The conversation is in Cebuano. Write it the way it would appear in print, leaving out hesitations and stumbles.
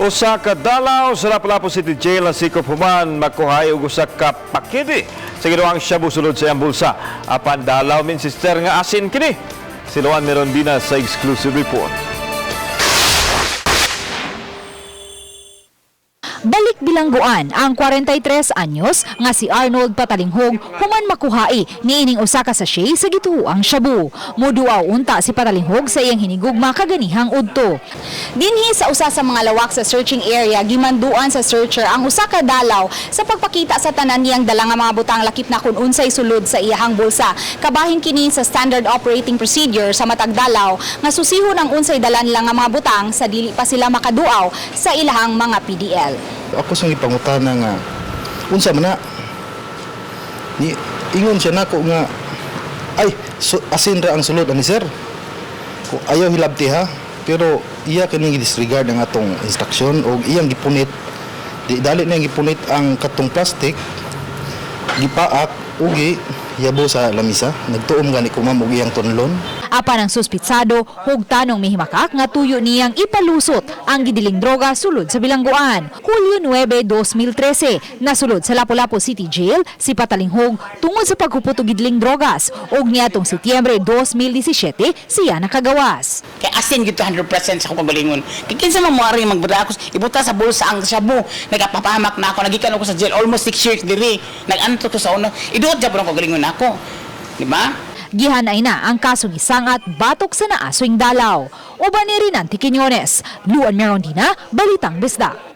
Usa ka dalaw sa Lapu-Lapu City Jail nasikop human makuhay og usa ka pakete sa giduang shabu sulod sa iyang bulsa. Apan dalaw min sister nga asin kini. Si Luan Merondina sa exclusive report. Balik bilangguan ang 43 anyos nga si Arnold Patalinghog human makuhai niining usa ka sachet sa gituoang shabu. Muduaw unta si Patalinghog sa iyang hinigugma kaganihang udto. Dinhi sa usa sa mga lawak sa searching area, gimanduan sa searcher ang usa ka dalaw sa pagpakita sa tanan niyang dala nga mga butang, lakip na kun unsay sulod sa iyahang bulsa. Kabahin kini sa standard operating procedure sa matag dalaw nga susihon ang unsay dala nila nga mga butang sa dili pa sila makaduaw sa ilahang mga PDL. Ako sa gipangutana nga unsa man na ni, ingon siya nako nga ay so, asin ra ang sulod ani, sir. Ko ayaw hilabti ha, pero iya kini disregard ang atong instruction og iyang gipunit, di dali na gipunit ang katong plastic, gipaak ugi yabo sa lamisa. Nagtuom gani ko, ma'am, og iyang tunlon. Apan ang suspitsado, hugtanong mihimakak nga tuyo niyang ipalusot ang gidiling droga sulod sa bilangguan. Hulyo 9, 2013, nasulod sa Lapu-Lapu City Jail si Patalinghog tungod sa paghupot og gidiling drogas ug niadtong Setyembre 2017 siya nakagawas. Kay asin gito 100% sa akong kagalingon. Kay kinsa man moari magbuta ako, ibuta sa bulsa ang shabu. Nagapapahamak na ako, nagikan ako sa jail almost 6 years diri. Nag-anto ko sa una. Iduot jud ang kagalingon nako. Di ba? Gihanay na ang kasong isangat batok sa naaswing dalaw. Uban ni Rinanti Quiñones, Luan Merondina, Balitang Bisdak.